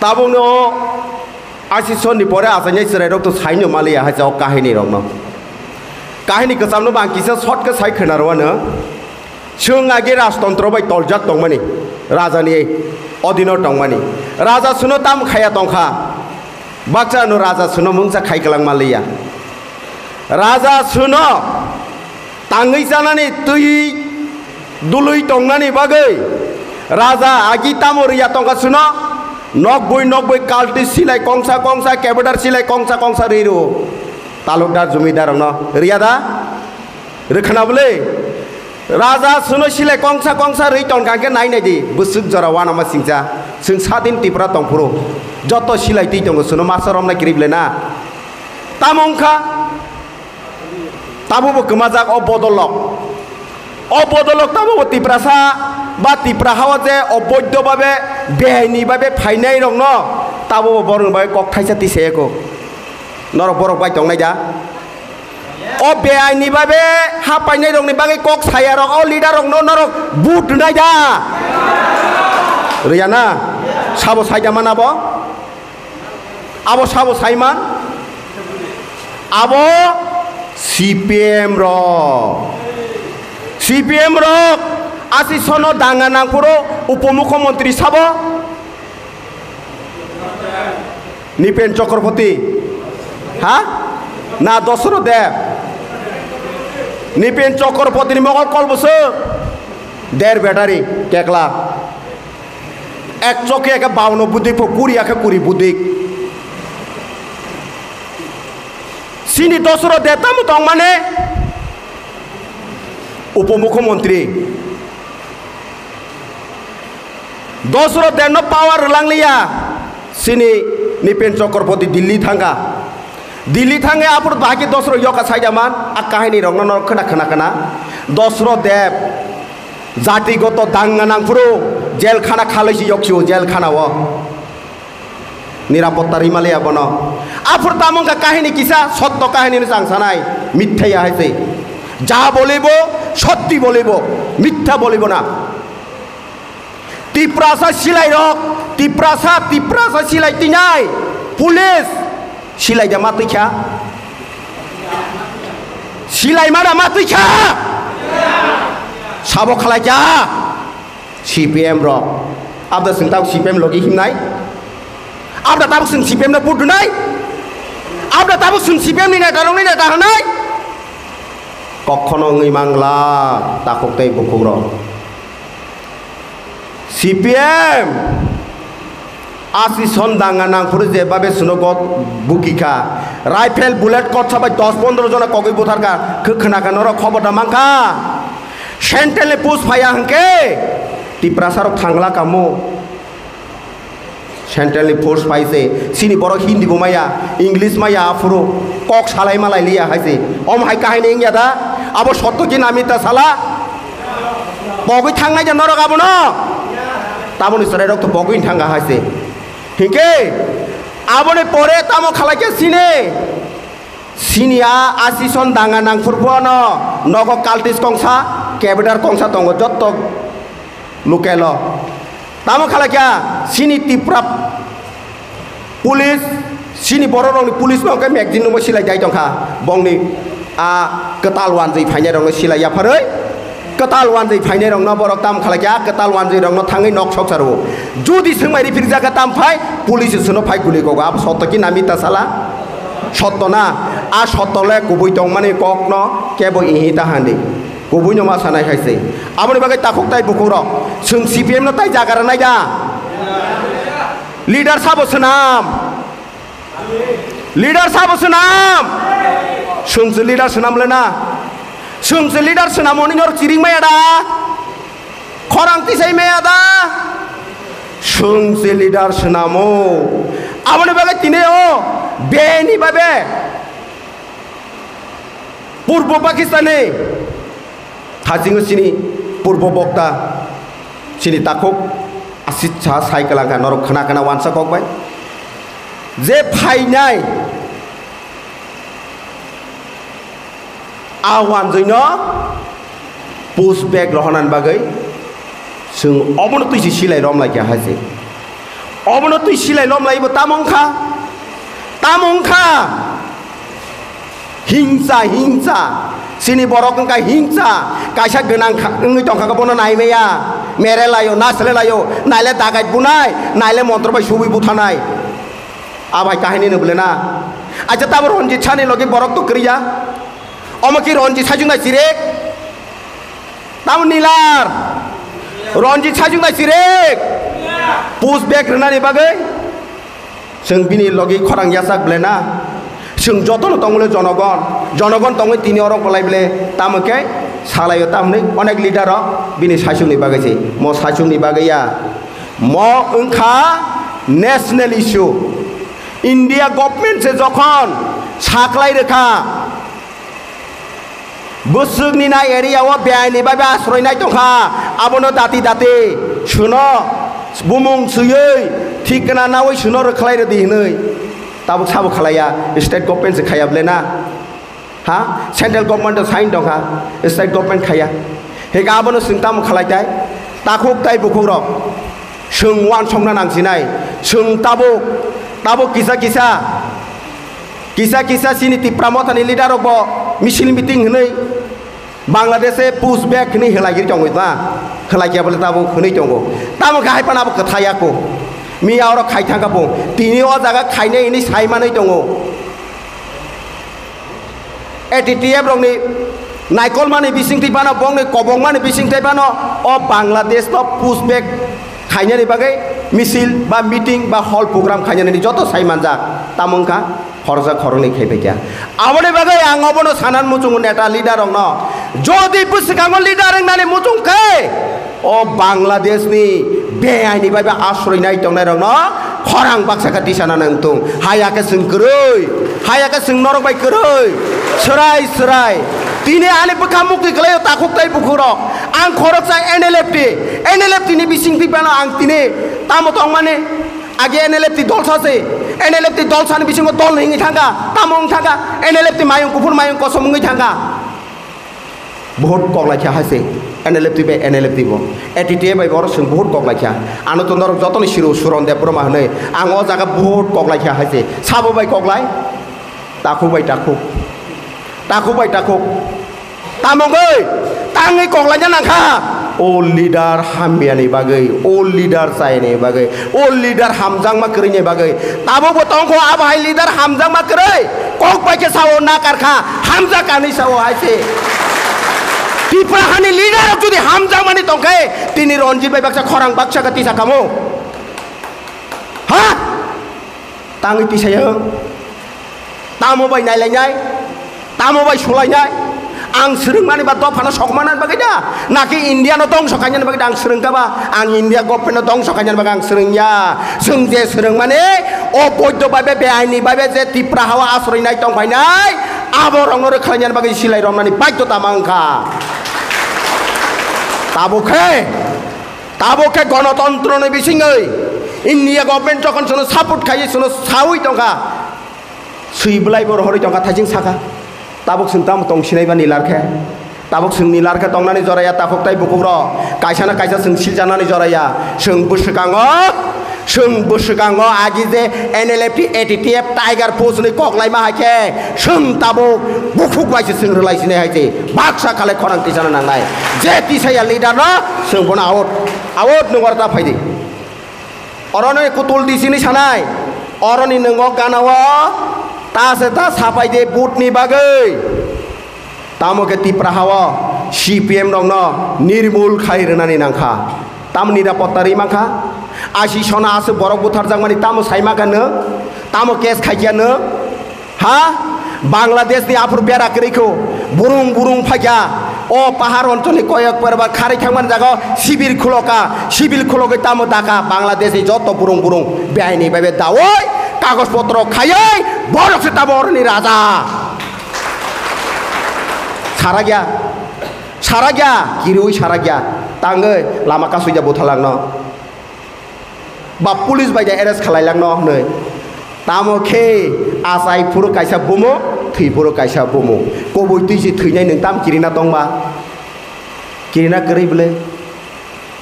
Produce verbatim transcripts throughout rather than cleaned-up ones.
Tabukno o asisonni pore achainai chwrairok to saino maliya hai o kahinirokno. Kahini kwchamno bo ang kisa short khe sai khwnarwano. Chwng age rajtontro bai toljak tongmani, rajani odino tongmani. Raja suno tam khaya tongkha. Baksa no raja suno mungsa khai kwlang maliya. Raja suno tangwi chanani twi dului tongnani bagwi raja agi tamo riya tongkha suno, nokbui nokbui kalti silai kongsa kongsa, kebedar silai kongsa kongsa ri rwo. Talukdar, jumidar rokno riya da? Rwkhana bwle? Raja suno silai kongsa kongsa rwi tongkha khe nai nai di, bwswk jora uanama singcha. Chwng sadin Tripura tongphuru joto silai twi tongo, suno masa romna kirib le na. Tamo wngkha? Tamo bo kwmajak o bodolok. O bodolok tamo bo Tiprasa ba Tipra hao je oboidho babe, beaini babe phainai rokno tamo bo borokni bagwi kok thaisa tisayako. Norok borok bai tongnai da? O beaini babe ha painai rokni bagwi kok saya rok, o leader rokno norok vote rwnai da? Rwya na? Sabo saida mana bo? Abo sabo saiman? Abo C P M rok. C P M rok asi sono danga nangphuru upomukhyamantri sabo? Nipen Chakraborty. Ha? Na Dosro Deb? Nipen Chakraborty ni mokol kol bwswk? Der battery kekla. Ek choke ke bauno budik pho, kuri akhe kuri budik. Sini Dosro Deb tamo tong mane? Upomukhyamantri. Dosro Debno power rwlang liya. Sini Nipen Chakraborty Delhi thangkha. Delhi thangwi aphuru bahai khe Dosro yoka saida man, a kahini rokno norok khna khna khna. Dosro Deb jatigoto danga nangphuru jelkhana khalai si yoksio, jelkhana o. Nirapotta rimaliya bono. Aphuru tamo wngkha kahini kisa, sotto kahini no chang sanai, mithya ya hai se. Ja bolibo, sotti bolibo, mithya bolibo na. Tiprasa silai rok, Tiprasa, Tiprasa silai tinai, police silai da ma twi kha? Silai ma da ma twi kha? Sabo khalai kha? C P M rok. Abda sing tau C P M logi himnai? Abda tabuk sing C P M no vote dunai? Abda tabuk sing C P M ni neta rok ni neta hanai? Kokhono wngwi mangla takhuk tei bukhuk rok. C P M asi son danga nangphuru je babe suno got bukikha. Rifle bullet kotsa bai dos pondro jona kogwi butharkha. Khe khwnakha norok khobor da mankha. Central ni post phaiya hwnkhe Tiprasa rok thangla kamo. Central ni force phai se, sini borok Hindi bo maya, English maya, aphuru kok salai malai liya hai se. Om hai kahini wngya da? Abo sotto ki namita sala? Pogwi thangnai da norok abono? Tamoni chwrai rok to pogwi thangkha hai se. Hinkhe aboni pore tamo khalai khe sini? Sini a asison danga nangphuru phano nogo cultist kongsa, cabinet kongsa tongo jotto local o. Tamo khalai kha sini Tipra police, sini borok rokni police no khe magazine no silai dai tongkha. Bongni a kwtal wanjwi phainai rokno silai yapharwi. Kwtal wanjwi phainai rokno borok tam khalai kha, kwtal wanjwi rokno thangwi nok soksa rwo. Judi swngmai riphirijak khe tam phai, police sono phai guli kogo. Abo sotto ki namita sala? Sotto na? A sotto le kubui tongmani kokno kebo ihi ta handi. Kubui no ma sanai hai se. Aboni bagwi takhuk tai bukhuk rok. Chwng C P M no tai jaga rwnai da? Leader sabo swnam? Leader sabo swnam? Chwng se leader swnam le na? Chwng se leader swnam hwnwi norok chiring maya da? Khorang tisai maya da? Chwng se leader swnamo. Aboni bagwi tini o beni babe Purbo Pakistani thasingo sini purbo bokta sini takhuk asitsa sai kwlangkha norok khna khna wansa kok bai je phainai a wanjwino push back rohonani bagwi chwng obono twi se silai romlai kha hai se. Obono twi silai lomlaibo tamo wngkha? Tamo wngkha? Hingsa, hingsa. Chini borok wngkha hingsa. Kaisa gwnang kha-, wngwi tongkha khe bono naimaya. Mere laio, nasle laio. Naile dagai bunai, naile montro bai subui buthanai. Abai kahini no bwle na. Acha tabo Ranjit Sani logi borok to kwrwi ya. Omo ki Ranjit Sajung nai chirek? Tamo Nilar? Ranjit Sajung nai chirek? Push back rwnani bagwi? Chwng bini logi khorang yachak bwle na? Chwng jotono tongmole jonogon. Jonogon tongwi tini oro bolai bwle. Tamo khe salaio tamni onek leader rok bini saichungni bagwi se. Mo saichungni bagwi ya. Mo wngkha national issue. India government se jokhon saklai rwkha, bwswkni nai area o beaini bai asroi nai tongkha, abono dati dati suno bumung swiwi thik gana nawi suno rwkhlai rwdi hinwi. Tabuk sabo khalaiya, state government se khaiya bwle na? Ha? Central government o sign tongkha, state government khaiya. Hika abono chwng tamo khalai tai? Takhuk tai bukhuk rok. Chwng uansukna nangsinai. Chwng tabuk, tabuk kisa kisa, kisa kisa chini Tipra Mothani leader rok bo misil meeting hinwi Bangladesh e push back hinwi hwlaigwi tongwi ba? Hwlaikya bole tabuk hinwi tongo. Tamo khe hai phano abo kwthai ya kho. Miya oro khai thangkha bo. Tini o jaga khainai hinwi sai manwi tongo. A T T F rokni naikolmani bisingtwi phano, bongni kobongmani bisingtwi phano o Bangladesh no push back khainani bagwi misil ba meeting ba hall program khainani joto sai manjak. Tamo wngkha khoroksa khoroknwi khai phaikha. Aboni bagwi ang obono sanan muchungo neta leader rokno, jodi bwswkango leader wngnani muchung khe, o Bangladesh ni beaini bai ba asroi nai tongnai rokno khorang baksa khe tisana nang tung. Haya khe chwng kwrwi, haya khe chwng norok bai kwrwi. Swrai swrai. Tini ani bwkha mukti kwlaio takhuk tai bukhuk rok. Ang khoroksa N L F T, N L F T ni bising twi phano ang tini tamo tongmani age N L F T dol sa se. N L F T dol sani bisingo dol hingi thangkha, tamo wng thangkha, N L F T mayung kuphur mayung kosom wngwi thangkha. Vote kok lai kha hai se, N L F T bai N L F T bo, A T T A bai borok chwng vote kok lai kha. Ano to norok jotono siro Suron Debbarma hwnwi, ang o jaga vote kok lai kha hai se. Sabo bai kok lai? Takhuk bai takhuk. Takhuk bai takhuk. Tamo wngwi tangwi kok lai nang kha. O leader hamyani bagwi, o leader chayani bagwi, o leader hamjakma kwrwini bagwi. Tabukbo tongkho abo hai leader hamjakma kwrwi. Kok bai khe sao nakar kha, hamjak ani sao hai se. Tipra hani leader rok jodi hamjakmani tongkhe, tini Ranjit bai baksa khorang baksa khe tisa kamo. Ha? Tangwi tisayo. Tamo bai nailainai? Tamo bai sulainai? Ang swrwngmani ba dophano sokmanani bagwi da? Naki India no dongso khainani bagwi da ang swrwngkha ba? Ang India government no dongso khainani bagwi ang swrwngya. Chwng je swrwngmani, o boiddo bai be, beaini bai be je Tipra hao asroi nai tongphainai, abo rokno rwkhlainani bagwi silai romnani baidhota ma wngkha. Tabuk khe, tabuk khe gonotontro ni bisingwi India government jokhon chwngno support khaiwi chwngno sawi tongkha, swi bwlai bo rohorwi tongkha, thaising sakha. Tabuk chwng tamo tong sinai ba nilar khe? Tabuk chwng nilar khe tongnani joraya takhuk tai bukhuk rok. Kaisa na kaisa chwng siljanani joraya. Chwng bwswkango, chwng bwswkango agi je N L F T, A T T F, Tiger Force ni kok laima hai khe chwng tabuk bukhuk bai se chwng rwlai sinai hai se. Baksa khalai khorang tisana nangnai. Je tisaya leader no chwng bono out, out nungor ta phaidi. Oro nini kutul D C ni sanai, oroni nwngo gana o ta se ta sapai de vote ni bagwi. Tamo khe Tipra hao C P M rokno nirmul khai rwnani nangkha. Tamo nirapotta ri mankha? Asi sona aswk borok butharjakmani tamo sai mankha nwng? Tamo case khaikya nwng? Ha? Bangladesh ni aphuru bera kwrwi kho, burung burung phaikha. O pahar onchol ni koyok perbar kharwi thangmani jaga o sibir khuloka, sibir khulogwi tamo dakha Bangladesh ni joto burung burung beaini bai be dawi kagoj potro khaiwi borok se tamo oroni raja. Sarakya, sarakya, kiriwi sarakya, tangwi lama kasui ja buthalangno. Ba police bai de arrest khalai lang no hwnwi. Tamo khe achai phuru kaisa bumung, thwi phuru kaisa bumung. Kubui twi se thwinai nwng tam kirina tongma? Kirina kwrwi bwle?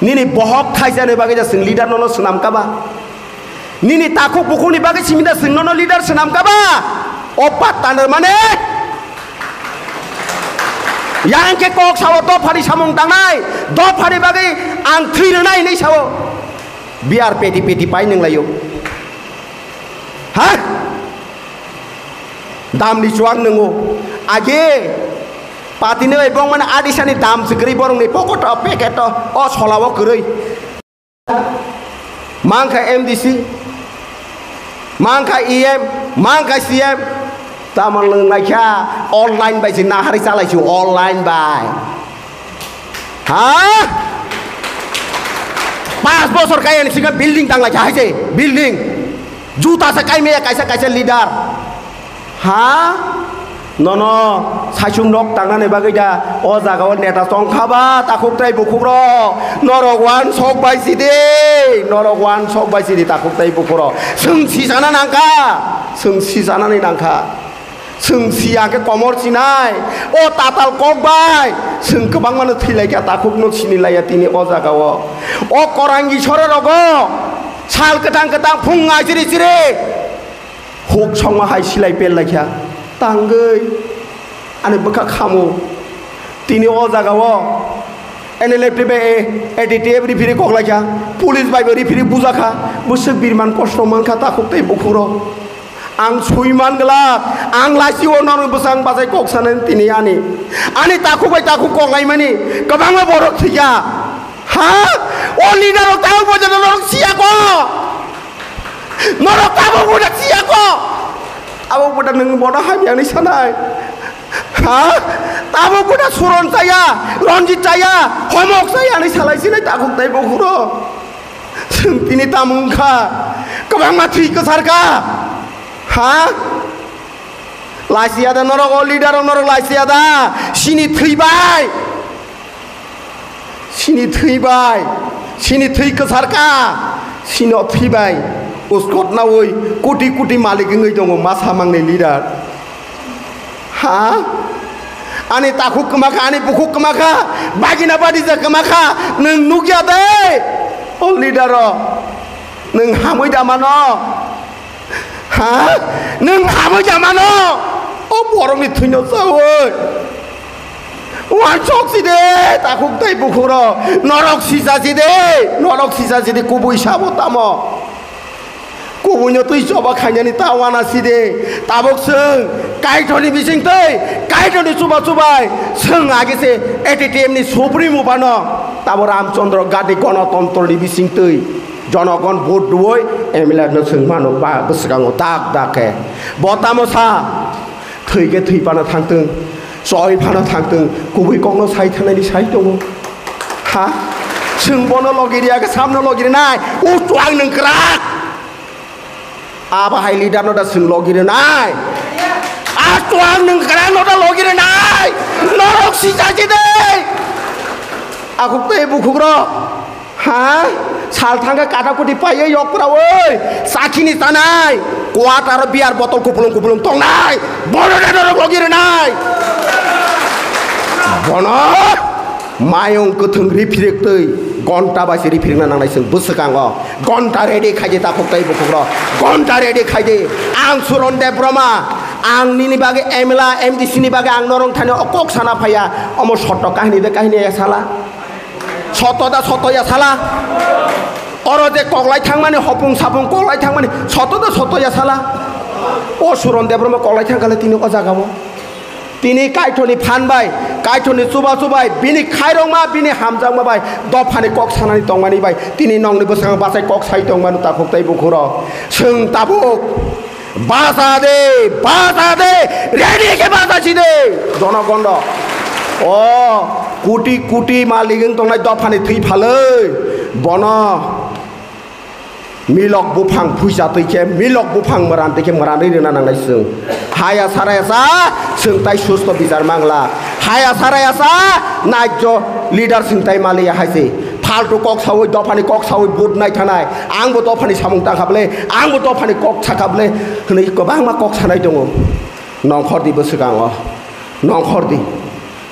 Nini bohok thaisa ni bagwi ja chwng leader no no swnam kha ba? Nini takhuk bukhukni bagwi simi da chwng nono leader swnam kha ba? O patta no mane? Yang khe kok sao dophani samung tangnai, dophani bagwi ang thwi rwnai hinwi sao. Biyar peti peti pai nwng laio. Ha? Damni chuak nwngo. Age patini bai bongmani adisani dam se kwrwi borokni pokoto, peketo, o solao kwrwi. Mankha M D C, mankha E M, mankha C M, tamo nwng naikha online bai se nahari chalai se online bai. Ha? Pas bosor kaya ni singa building tang lai hai se building. Juta sa kai meya kaisa kaisa leader. Ha? Nono saichung nok tangnani bagwi da o jaga o neta tongkha ba takhuk tai bukhuk rok. Norok wan sok bai sidi. Norok wan sok bai sidi takhuk tai bukhuk rok. Sung sisana nangkha. Sung sisanani nangkha. Chwng siya khe komor sinai, o tatal kok bai chwng kwbangmano thwilaikha, takhukno sinilaiya tini o jagao. O Korangi sorogo sal kwthang kwthang phung ngai chiri chiri huk songma hai silai pellaikha, tangwi ani bwkha khamu. Tini o jagao N L F T bai A D T F referee koklaikha, police bai bo referee bujakha, bwswk birman kosto mankha takhuk tei bukhukro. Ang sui man glak, ang lachi o norok bwsang bachai kok sanani tini ani. Ani takhuk bai takhuk kok laimani kwbangma borok thwikha. Ha? O leader rok tabuk boja norok siya ko. Norok tabuk boja siya ko. Abo boja nwng bono hamya hinwi sanai. Ha? Tabuk boja Suron chaya, Ranjit chaya, Homok chaya hinwi salai sinai takhuk tai bukhuro. Chwng tini tamo wngkha? Kwbangma thwi kwsar kha. Ha? Laisiya da norok o leader rok norok laisiya da? Sini thwi bai. Sini thwi bai. Sini thwi kwsar kha. Sino thwi bai. Uskot naui koti koti malik wngwi tongo masa mangni leader. Ha? Ani takhuk kwma kha, ani bukhuk kwma kha, bagina badija kwma kha, nwng nukya de? O leader rok, nwng hamwi da mano? Ha? Nwng hamwi da mano? O borokni thwino chaui. Wansok si de, takhuk tei bukhuk rok, norok sisa si de, norok sisa si de, kubui sabo tamo? Kubuino twi choba khainani ta wana si de. Tabuk chwng Kaitorni bising twi, Kaitorni chuba chubai chwng age se A T T M ni supremo bano. Tabo Ramchandra Gandhi Gonotantroni bising twi jonogon vote duoi M L A no chwng mano ba bwskango dak dak khe. Bo tamo sa? Thwi khe thwi phano thangtwng, choi phano thangtwng, kubui kokno sai thangnani sai tongo. Ha? Chwng bono logi riya khe samno logi rinai. O chuang nwng kwrak. A bahai leader no da chwng logi rinai. A chuang nwng kwrak no da logi rinai. Norok si chachi de. Akhuk tei bukhuk rok. Ha? Sal thangkhe kata kuti paiwi yok prawi. Sakini tanai. Kuat aro beer botol kupulung kupulung tongnai. Bono da norok logi rinai. Bono mayung kwthwng riphirik twi gonta bai se riphirikna nangnai chwng bwswkango. Gonta ready khaidi takhuk tei bukhuk rok. Gonta ready khaidi. Ang Suron Debbarma. Ang nini bagwi M L A, M D C ni bagwi ang norong thani o kok sana phaiya. Omo sotto kahini de kahini ya sala. Soto da soto ya sala. Oro je koklai thangmani hopung sapung koklai thangmani soto da soto ya sala. O Suron Debbarma koklai thangkha le tini o jaga o. Tini Kaitorni phan bai, Kaitorni chuba chubai, bini khairokma, bini hamjakma bai, dophani kok sanani tongmani bai, tini nongni bwskango bachai kok sai tongmani takhuk tei bukhuro. Chwng tabuk Bacha de, bacha de, ready khe bacha si de, jonogon rok. O, kuti kuti malik wng tongnai dophani thwi phalwi, bono milok buphang phuisa twi khe, milok buphang mwran twi khe mwranwi rwna nangnai chwng. Haya saraya sa, chwng tai susto bichar mangla. Haya saraya sa, naijo leader chwng tai maliya hai se. Phaltu kok sawi, dophani kok sawi, vote nai thanai. Ang bo dophani samung tangkha bwle, ang bo dophani kok sakha bwle, hwnwi kwbangma kok sanai tongo. Nongkhor di bwswkango, nongkhor di.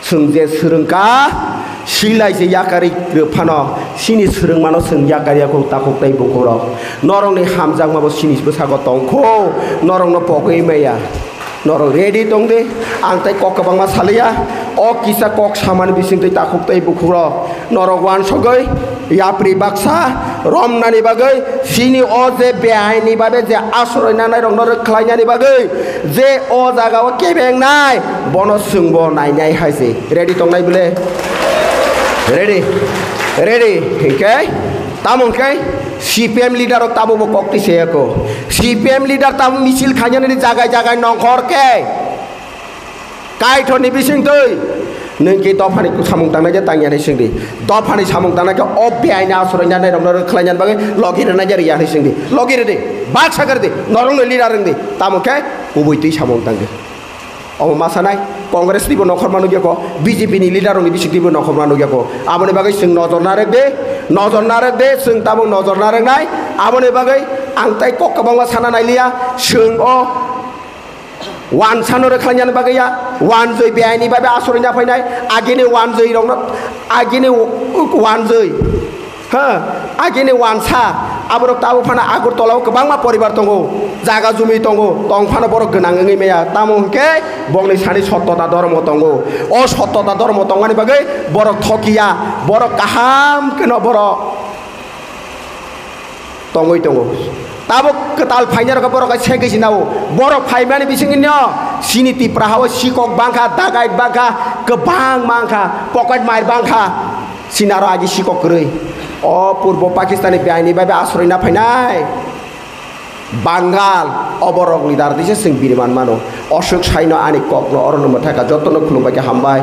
Chwng je swrwngkha, Silai se yakari rwphano, sini swrwngmano chwng yakari yakho takhuk tei bukhurok. Norokni hamjakmabo sini bwsago tongkho, norokno pogwi maya. Norok ready tong di, ang tei kok kwbangma saliya. O kisa kok samani bising tei takhuk tei bukhurok. Norok wansogwi yapri baksa romnani bagwi, sini o je beaini babe je asroi nanai rokno rwkhlainani bagwi, je o jaga o kebengnai, bono chwngbo nainai hai se. Ready tongnai bwle? Ready? Ready? Hinkhe? Tamo hinkhe? C P M leader rok tabo bo kok twi seyako. C P M leader tamo misil khainani jagai jagai nongkhor khe. Kaithorni bising twi. Nwng ki dophani samung tangnai je tangya ni singdi. Dophani samung tangnai khe o beaini asroi nanai rokno rwkhlainani bagwi logi rwna je rwya ni singdi. Logi rwdi. Baksa kwrwdi. Norokno leader wngdi. Tamo khe kubui twi samung tangdi. Omo ma sanai, Congress nibo nokhorma nukya kho, B J P ni leader rokni bising twibo nokhorma nukya kho. Aboni bagwi chwng nojor narwk de, nojor narwk de, chwng tabuk nojor narwknai. Aboni bagwi ang tai kok kwbangma sana nailiya, chwng o wansano rwkhlainani bagwi ya, wanjwi beaini bagwi asroi na phainai, agini wanjwi rokno, agini wanjwi. Ha, agini wansa, aborok tabuk phano Agartala o kwbangma poribar tongo, jaga jumi tongo, tong phano borok gwnang wngwi maya. Tamo hwnkhe bokni sani sottota dhormo tongo. O sottota dhormo tongmani bagwi borok thokiya, borok kaham kheno borok tongwi tongo. Tabuk kwtal phainai rokhe borok hai se gisi nao. Borok phaimani bisingno sini Tipra hao sikok bangkha, dagai bangkha, kwbang mangkha, pocket mar bangkha. Sinaro agi sikok kwrwi. O purbo Pakistani beaini bai bai asroi na phainai. Bangal, oborokni dar dise chwng bini man mano. Oswk saino ani kokno orono mwthaka jotono khulumbai khe hambai.